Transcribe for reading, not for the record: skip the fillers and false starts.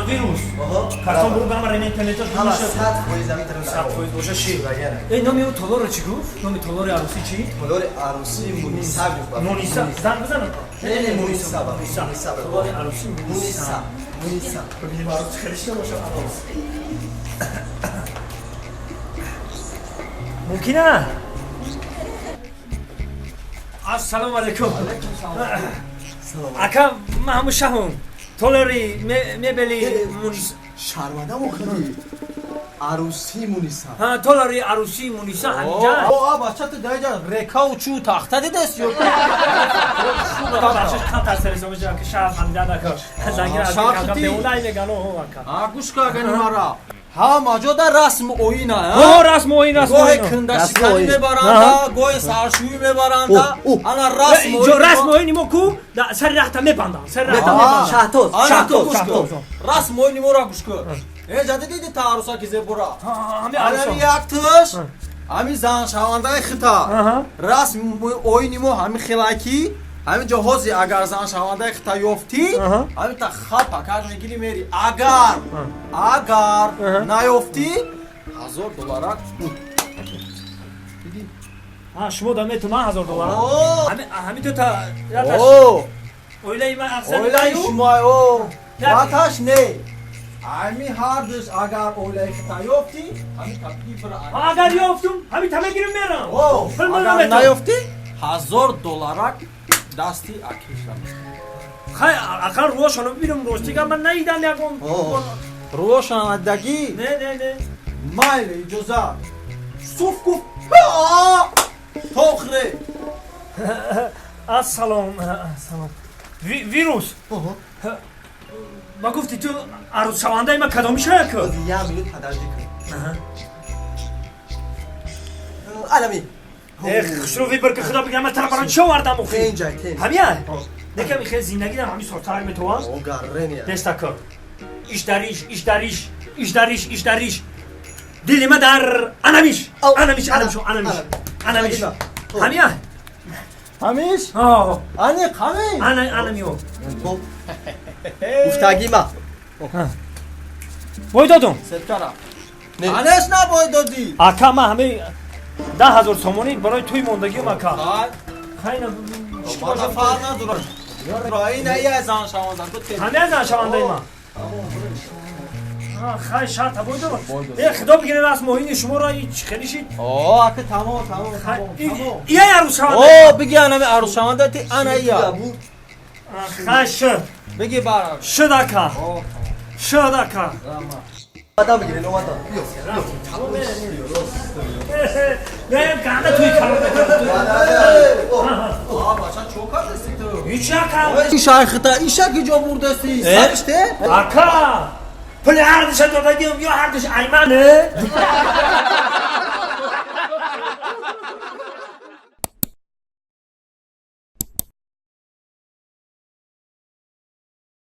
Вирус. Картон буру гама интернеташ. Ҳама 100% ами тараф. 100% боша ши. Эй, номи ӯ толорро чӣ гуфт? Номи толори арӯсӣ чӣ? Толори арӯсӣ Муниса гуфт. Муниса. Занг бизанам. Не, не, Муниса ба. Муниса. Толори арӯсӣ Муниса. Муниса. Бибинем арӯсӣ хеле шида боша арӯс. Мумкина? Ассалому алайкум. Ака, ман ҳамун шаҳум. Толори мебели Муниса. Шарманда мухли. Арӯсӣ Муниса. Ҳа, толори арӯсии Муниса ҳаминҷа. О, бача ту даҷа рекау чу тахта дидест ё? Бачаш камтар сересо меша ки шаҳр фаҳмида нака. Зангир аз Шарти. беунай меган о ака. А гӯш ка агани мара. Ҳама ҷода расм оина, О, расм оин, расм гоҳе оин. кандашиканӣ оин. мебаранда, гоҳе саршӯӣ мебаранда. Ана расм Ҷо расм оини мо ку сари рахта мебанданд, сари рахта мебанданд. Шаҳтоз. Ана ту Шаҳтоз, гӯш кун. шаҳтоз. Расм оини моро гӯш кун. Э, ҷади диди та арӯсаки зебора. Ҳами Ана арӯсо. як туш ҳами заншавандаи хита. Расм оини мо ҳами хелаки ҳамин ҷо ҳози агар заншавандаи хита ёфтӣ, ҳамин та хапа кар мегири мери. Агар наёфтӣ, $1000. Ҳа, шумо да метуман $1000. О! Ҳами ҳами то та яташ О, оилаи ман афзали оилаи даю. шумо о, ваташ не. Ҳами ҳардуш агар оилаи хита ёфтӣ, ҳамин та бибра. Агар ёфтум, ҳами та мегирим мерам. О, Пул ман агар наметам. наёфтӣ, $1000 дасти акиша. Хай, ақал рӯҳошонро бибинам, ростига ман наидам ягон. Рӯошан аддагӣ? Не, не, не. Майли, иҷозат. Суф гуфт. Тохре. Ассалом, ассалом. Вирус. Ма гуфти ту арӯсшавандаи ма кадоми шая ку? Як минут подожди кун. Алами. Эх, хушрӯ выбор ки худо бигирам, ман тара барои чӣ овардам охи? Тенҷай, тенҷ. Ҳамия? Некам хел зиндагидам ҳами сортарак метавон? О, гаррения. Нестака. Иш дариш, иш дариш, иш дариш, иш дариш. Дили ма дар анамиш. Ау, Анамиш, анамиш, анамиш. Анамиш. Ҳамия? Ҳамиш? О, Аниқ ҳамин? ана анамио. Гуфтагӣ ма. Бой додум. Сеткара. Не. Анеш набой додӣ. Ака, ман ҳамаи 10 000 сомонӣ барои туй мондагиам, ака. Хай, Хайна. мана фарқ надорад. Ина я заншаванда. Ту те. Ҳамия заншавандаи ман. Хай, шарта бой додум. Э, худо бигире расм оини шуморо ич хеле шид. О, ака тамом, тамом, тамом, тамом. Ия арӯсшаванда. О, биги анами арӯсшаванда ти ана ия. Хай, шуд. Биги барам. Шуд, ака. О, Шуд, ака. рама. Адам бигире, номадан. Биё. Не, ганда туй калон. А, бача чо кардасти ту? Ҳеч ака. Ишайхита, ишаки ҷо бурдасти. Сариште? Ака! Пули ҳардуша додагиам ё ҳардуш аймане?